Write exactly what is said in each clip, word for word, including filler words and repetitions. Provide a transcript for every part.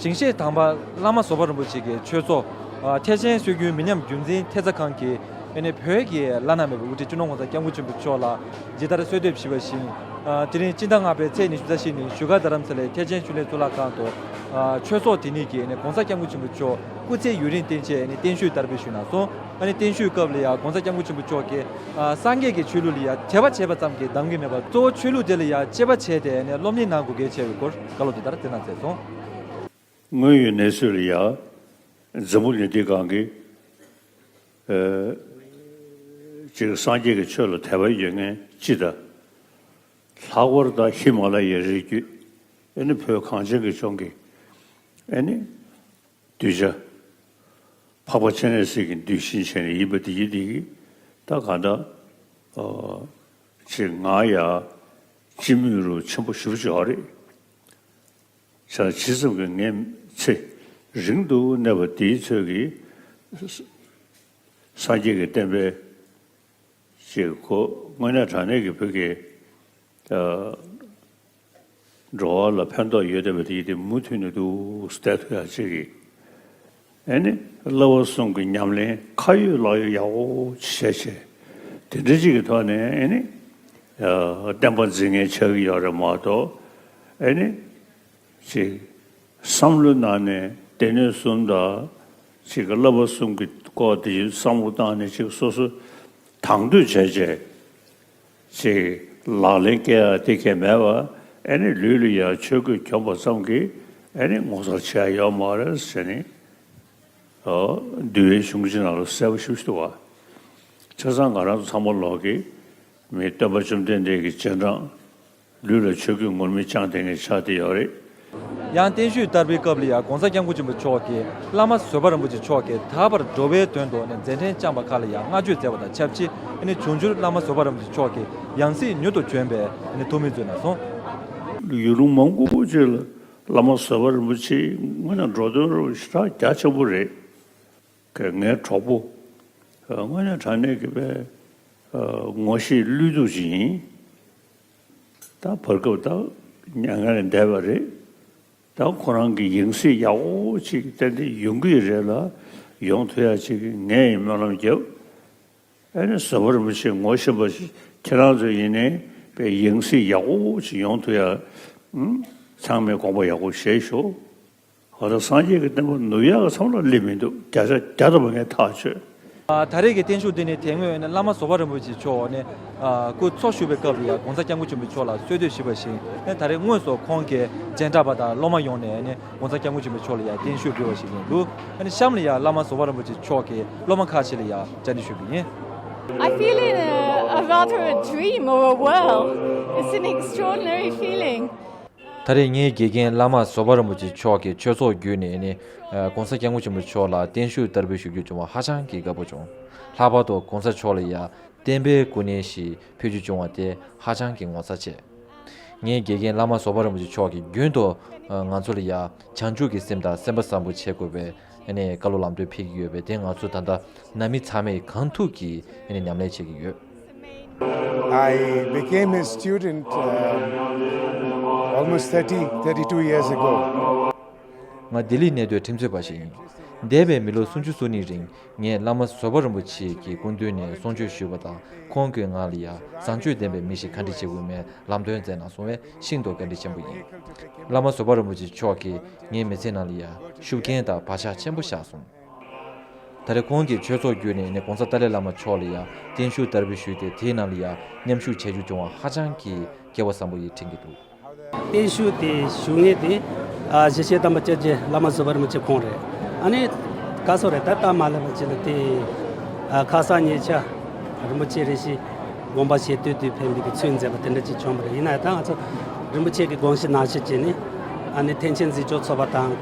ཞིང་གཤེགས་དམ་པ་བླ་མ་བཟོད་པ་རིན་པོ་ཆེ་གི་ཆོས་ཚོགས། ཨ། ཐེག་ཆེན་སྲོལ་རྒྱུན་མི་ཉམས་རྒྱུན་འཛིན་ཐེབས་རྩ་ཁང་གིས་ཨ་ནི་བོད་ཀྱི་བླ་ན་མེད་པའི་དབུ་ཁྲིད་སྤྱི་ནོར་༸གོང་ས་༸སྐྱབས་མགོན་ཆེན་པོ་མཆོག་ལ་ཇི་ལྟར་གསོལ་འདེབས་ཞུས་པ་བཞིན། ཨ། དེ་རིང་སྤྱི་ཟླ་ལྔ་པའི་ཚེས་ཉི་ཤུ་རྩ་བཞི་ཉིན་བཞུགས་སྒར་རྡ་རམ་ས་ལའི་ཐེག་ཆེན་ཆོས་གླིང་གཙུག་ལག་ཁང་དུ། ཨ། ཆོས་ཚོགས་དེ་ཉིད་ཀྱིས་ཨ་ནི་༸གོང་ས་༸སྐྱབས་མགོན་ཆེན་པོ་མཆོག་སྐུ་ཚེ་ཡུན་རིང་བརྟན་ཅེས་ཨ་ནི་བརྟན་བཞུགས་དར་སྤེལ་ཞུས་གནང་སོང་། ཨ་ནི་བརྟན་བཞུགས་སྐབས་ལ་ཡང་༸གོང་ས་༸སྐྱབས་མགོན་ཆེན་པོ་མཆོག་གིས། ཨ། སངས་རྒྱས་ཀྱི་ཆོས་ལུགས་ལ་ཡང་དད་པ་བྱས་པ་ཙམ་གྱིས་འདང་གི་མེད་པར་གཙོ་བོ་ཆོས་ལུགས་དེ་ལ་ཡང་དཔྱད་པ་བྱས་ཏེ་ཨ་ནི་སློབ་གཉེར་གནང་དགོས་གལ་ཆེ་བའི་སྐོར་བཀའ་སློབ་དེ་ལྟར་བསྩལ་གནང་མཛད་སོང་། དངོས་ཡོད་གནས་ཚུལ་ལ་ཡང་། འཛམ་བུ་གླིང་འདི་སྒང་གི། ཨ། ཅིག་སངས་རྒྱས་ཀྱི་ཆོས་ལ་དད་པ་ཡོད་མཁན་སྤྱི་དང་། ལྷག་པར་དུ་ཧི་མ་ལ་ཡའི་རི་རྒྱུད། ཨ་ནི་བོད་གངས་ཅན་གྱི་ལྗོངས་ཀྱི། ཨ་ནི་གདུལ་བྱ། འཕགས་པ་སྤྱན་རས་གཟིགས་ཀྱི་གདུལ་ཞིང་བྱས་ནས་ཡིན་པ་དེ་ཡིན་དེ་གི། ད་གང་ལྟར། ཨ། ཅིག་ང་ཡང་སྤྱི་མོས་རུ་ཆེན་པོ་ཞེ་པོ་ཅིག་ཡོད་རེད། བྱས་ཙང་ཇི་ཙམ་གྱིས་ངའི་ཚེ་རིང་དུ་གནས་པ་དེའི་ཚོད་ཀྱིས། སངས་རྒྱས་ཀྱི་བསྟན་པའི་ཅིག་གོ་དངོས་གནས་དྲང་གནས་ཀྱི་བོད་ཀྱི། ཨ། འགྲོ་བ་ལ་ཕན་ཐོགས་ཡོད་བསྡད་པ་དེ་ཡིན་དེ་མུ་མཐུད་ནས་འདུག་བསྡད་ཐུབ་ཡག་ཅིག་གི། ཨ་ནི་བསླབ་པ་གསུམ་གྱི་ཉམས་ལེན་ཁ་ཡོད་ལག་ཡོད་ཡག་པོ་བྱས་བྱས། དེ་འདྲ་ཅིག་གི་ཐོག་ནས་ཨ་ནི། ཨ། བསྟན་པ་འཛིན་མཁན་ཆགས་ཀྱི་ཡོད་རེད་མ་གཏོགས། ཨ་ནི། ཅིག་བསམ་བློའི་ནང་ནས་སྡེ་སྣོད་གསུམ་དང་། ཅིག་གི་བསླབ་པ་གསུམ་གྱི་སྐོར་དེ་བསམ་བློ་བཏང་ནས་ཅིག་སོ་སོ་དང་དོད་བྱས་བྱས། ཅིག་ལག་ལེན་སྐྱེལ་ཡ་དེ་གས་མེད་པ། ཨ་ནི་ལུས་ལ་ཡང་ཆོས་གོས་གྱོན་པ་ཙམ་གྱིས་ཨ་ནི་ངོ་མཚར་ཆེ་ཡ་ཡོད་མ་རེད་ཟེར་ནས། ཨོ། འདུལ་བའི་གཞུང་ཆེན་ནང་ལ་གསལ་པོ་ཞེ་པོ་ཞིག་འདུག་བ། བྱས་ཙང་ང་རང་ཚོ་ཚང་མ་ལོག་གི་མི་སྟོན་པ་བཅོམ་ལྡན་འདས་ཀྱི་རྗེས་འབྲང་། ལུས་ལ་ཆོས་གོས་ངུར་སྨྲིག་བཅངས་བསྡད་མཁན་ཆགས་བསྡད་ཡོད་རེད། ཡང་བརྟན་བཞུགས་བསྟར་པའི་སྐབས་ལ་ཡང་༸གོང་ས་༸སྐྱབས་མགོན་ཆེན་པོ་མཆོག་གིས་བླ་མ་བཟོད་པ་རིན་པོ་ཆེ་མཆོག་གིས་ད་བར་འགྲོ་བའི་དོན་དུ་ནས་མཛད་འཕྲིན་བསྐྱངས་པ་ཁག་ལ་ཡང་བསྔགས་བརྗོད་མཛད་པ་དང་ཆབས་ཅིག་ཨ་ནི་འབྱུང་འགྱུར་བླ་མ་བཟོད་པ་རིན་པོ་ཆེ་མཆོག་གི་ཡང་སྲིད་མྱུར་དུ་བྱོན་པའི་ཨ་ནི་ཐུགས་སྨོན་མཛད་གནང་སོང་། ཡུལ་ལུང་མང་པོ་ཅིག་ལ་བླ་མ་བཟོད་པ་རིན་པོ་ཆེ་དངོས་གནས་འགྲོ་དོན་རུ་ཞེ་དྲག་རྒྱ་ཆེན་པོ་རེད། ངའི་གྲོགས་པོ། དངོས་གནས་དྲང་གནས་ཀྱི་པའི་ངོ་ཤེས་བློས་གཏུག་ཅིག་ཡིན། ད་བར་སྐབས་ད་མྱ་ངན་ལས་འདས་པ་རེད། ད་ཁོ་རང་གི་ཡང་སྲིད་ཡག་པོ་ཅིག་ཏན་ཏན་ཡོང་གི་རེད་ལ། ཡོང་ཐུབ་ཡ་ཅིག་ངས་ཡིན་སྨོན་ལམ་རྒྱབ། ཨ་ནི་བཟོད་པ་རིན་པོ་ཆེ་ངོ་ཤེས་པ་ཞིག་ཁྱེད་རང་ཚོ་ཡིན་ནའི་པའི་ཡང་སྲིད་ཡག་པོ་ཅིག་ཡོང་ཐུབ་ཡ། ཚང་མས་དགོངས་པ་ཡག་པོ་བཞེས་ཤོག་ཧོ་ད་སངས་རྒྱས་ཀྱི་བསྟན་པ་ནུབ་ཡག་གི་མཚམས་ལ་སླེབས་མི་འདུག་བརྒྱ་ཆ་བརྒྱ་ཐམ་པ་ངས་ཐག་ཆོད། ཨ། ད་རེས་ཀྱི་བརྟན་བཞུགས་འདི་ནི་དེ་སྔོན་ནི་བླ་མ་བཟོད་པ་རིན་པོ་ཆེ་མཆོག་ནི། ཨ། སྐུ་འཚོ་བཞུགས་པའི་སྐབས་ལ་ཡང་༸གོང་ས་༸སྐྱབས་མགོན་ཆེན་པོ་མཆོག་ལ་གསོལ་འདེབས་ཞུས་པ་བཞིན་ནི་ད་རེས་དངོས་སུ་ཁོང་གི་མཇལ་འཕྲད་པ་དང་སློབ་མ་ཡོང་ནས་ནི་༸གོང་ས་༸སྐྱབས་མགོན་ཆེན་པོ་མཆོག་ལ་ཡང་བརྟན་བཞུགས་ཕུལ་བ་ཞིག་ཡིན་འདུག་ཨ་ནི་གཤམ་ལ་ཡང་བླ་མ་བཟོད་པ་རིན་པོ་ཆེ་མཆོག་གིས་སློབ་མ་ཁག་ཅིག་ལ་ཡང་བཅར་འདྲི་ཞུས་པ་ཡིན། I feel in a, a rather a dream or a world. It's an extraordinary feeling. ད་རེས་ངའི་དགེ་རྒན་བླ་མ་བཟོད་པ་རིན་པོ་ཆེ་མཆོག་གིས་ཆོས་ཚོགས་བརྒྱུད་ནས་ནི། ཨ། ༸གོང་ས་༸སྐྱབས་མགོན་ཆེན་པོ་མཆོག་ལ་བརྟན་བཞུགས་བསྟར་འབུལ་ཞུ་རྒྱུ་བྱུང་བ་ཧ་ཅང་གི་དགའ་པོ་བྱུང་། ལྷག་པར་དུ་༸གོང་ས་མཆོག་ལ་ཡང་བསྟན་པའི་སྐུ་བརྙན་ཞིག་ཕུལ་རྒྱུ་བྱུང་བ་དེ་ཧ་ཅང་གི་ངོ་མཚར་ཆེ། ངའི་དགེ་རྒན་བླ་མ་བཟོད་པ་རིན་པོ་ཆེ་མཆོག་གིས་རྒྱུན་དུ། ཨ། ང་ཚོ་ལ་ཡང་བྱང་ཆུབ་ཀྱི་སེམས་དང་སེམས་པ་བཟང་པོ་བྱེད་དགོས་པའི་ཨ་ནི་བཀའ་སློབ་ལམ་སྟོན་ཕེབས་ཀྱི་ཡོད་པས་དེ་ང་ཚོ་ད་ལྟ་ནང་མི་ཚང་མས་གང་ཐུབ་ཀྱིས་ཨ་ནི་ཉམས་ལེན་བྱེད་ཀྱི་ཡོད། I became his student, uh, almost thirty, thirty-two years ago. ང་ལྡི་ལི་གནས་སྡོད་ཁྲིམས་རྩོད་པ་ཞིག་ཡིན། འདས་པའི་མི་ལོ་སུམ་ཅུ་སོ་གཉིས་རིང་ངས་བླ་མ་བཟོད་པ་རིན་པོ་ཆེ་གི་སྐུ་མདུན་ནས་གསུང་ཆོས་ཞུས་པ་དང་ཁོང་གིས་ང་ལ་ཡང་བཟང་སྤྱོད་ལྡན་པའི་མི་ཞིག་ག་འདྲ་བྱེད་དགོས་མིན་ལམ་སྟོན་མཛད་གནང་སོང་བས་ཤིན་ཏུ་བཀའ་དྲིན་ཆེན་པོ་ཡིན། བླ་མ་བཟོད་པ་རིན་པོ་ཆེ་མཆོག་གིས་ངའི་མི་ཚེ་ནང་ལ་ཡང་ཤུགས་རྐྱེན་དང་བག་ཆགས་ཆེན་པོ་བཞག་སོང་། ད་རེས་ཁོང་གིས་ཆོས་ཚོགས་བརྒྱུད་ནས་ནི་༸གོང་ས་ཏཱ་ལའི་བླ་མ་མཆོག་ལ་ཡང་བརྟན་བཞུགས་བསྟར་འབུལ་ཞུས་ཏེ་དེའི་ནང་ལ་ཡང་མཉམ་ཞུགས་བྱེད་རྒྱུ་བྱུང་བ་ཧ་ཅང་གི་སྐལ་བ་བཟང་པོ་ཡིས་དྲན་གྱི་འདུག་བརྟན་བཞུགས་དེ་ཞུ་མཁན་དེ། ཨ། གཞིས་བྱེས་དམ་པ་སྐྱབས་རྗེ་བླ་མ་བཟོད་པ་རིན་པོ་ཆེ་ཁོང་རེད། ཨ་ནི་ག་སོ་རེད་ད་ལྟ་མ་སླེབས་པ་ཅིག་ལ་དེ། ཨ། ཁ་སང་ཉེ་ཆར་རིན་པོ་ཆེ་རེ་ཞིག་དགོངས་པ་བཞེས་སྟོད་དུ་ཕེབས་པའི་གི་ཚུལ་མཛད་པ་དེ་འདྲ་ཅིག་བྱུང་བ་རེད། ཡིན་ན་ཡང་ད་ང་ཚོ་རིན་པོ་ཆེ་གི་དགོངས་གཞི་ནང་བཞིན་བྱས་ནས་ཨ་ནི་ཐེག་ཆེན་འཛིན་སྐྱོང་ཚོགས་པ་དང་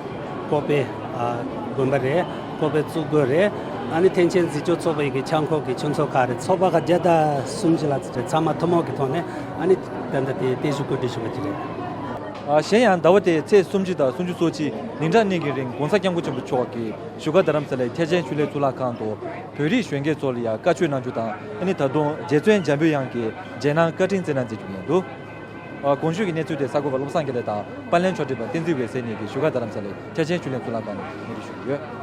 ཀོ་པའི། ཨ། དགོན་པ་རེད། ཀོ་པའི་བཙུགས་སྒར་རེད། ཨ་ནི་ཐེག་ཆེན་འཛིན་སྐྱོང་ཚོགས་པའི་གི་འཆར་འགོད་ཀྱི་ཆོས་ཚོགས་ཁག་རེད། ཚོགས་པ་ཁག་བརྒྱ་དང་སུམ་ཅུ་ལྷག་ཙམ་རེད། ཚང་མ་ཐུན་མོང་གི་ཐོག་ནས་ཨ་ནི་ད་ལྟ་དེ་བརྟན་བཞུགས་གོ་སྒྲིག་ཞུ་བ་དེ་རེད། ཨ། གཞན་ཡང་ཟླ་བ་དེའི་ཚེས་སུམ་ཅུ་དང་སུམ་ཅུ་སོ་གཅིག་ཉིན་གྲངས་གཉིས་ཀྱི་རིང་༸གོང་ས་༸སྐྱབས་མགོན་ཆེན་པོ་མཆོག་གིས་བཞུགས་སྒར་རྡ་རམ་ས་ལའི་ཐེག་ཆེན་ཆོས་གླིང་གཙུག་ལག་ཁང་དུ་བོད་རིགས་གཞོན་སྐྱེས་ཚོ་ལ་ཡང་བཀའ་ཆོས་གནང་རྒྱུ་དང་ཨ་ནི་ད་དུང་རྗེ་བཙུན་འཇམ་པའི་དབྱངས་ཀྱིས་རྗེས་གནང་བཀའ་དྲིན་བསྩལ་གནང་མཛད་རྒྱུ་ཡིན་འདུག་ཨ་གོང་ཞུས་ཀྱི་གནས་ཚུལ་དེ་གསར་འགོད་པ་བློ་བཟང་དགེ་ལེགས་དང་པར་ལེན་ཕྱོགས་སྒྲིག་པ་བསྟན་འཛིན་འོད་ཟེར་གཉིས་ཀྱིས་བཞུགས་སྒར་རྡ་རམ་ས་ལའི་འཕྲལ་ཆེན་ཆུ་ལེན་གཙུག་ལག་ཁང་ནས་སྙན་སྒྲོན་ཞུས་ཡོད།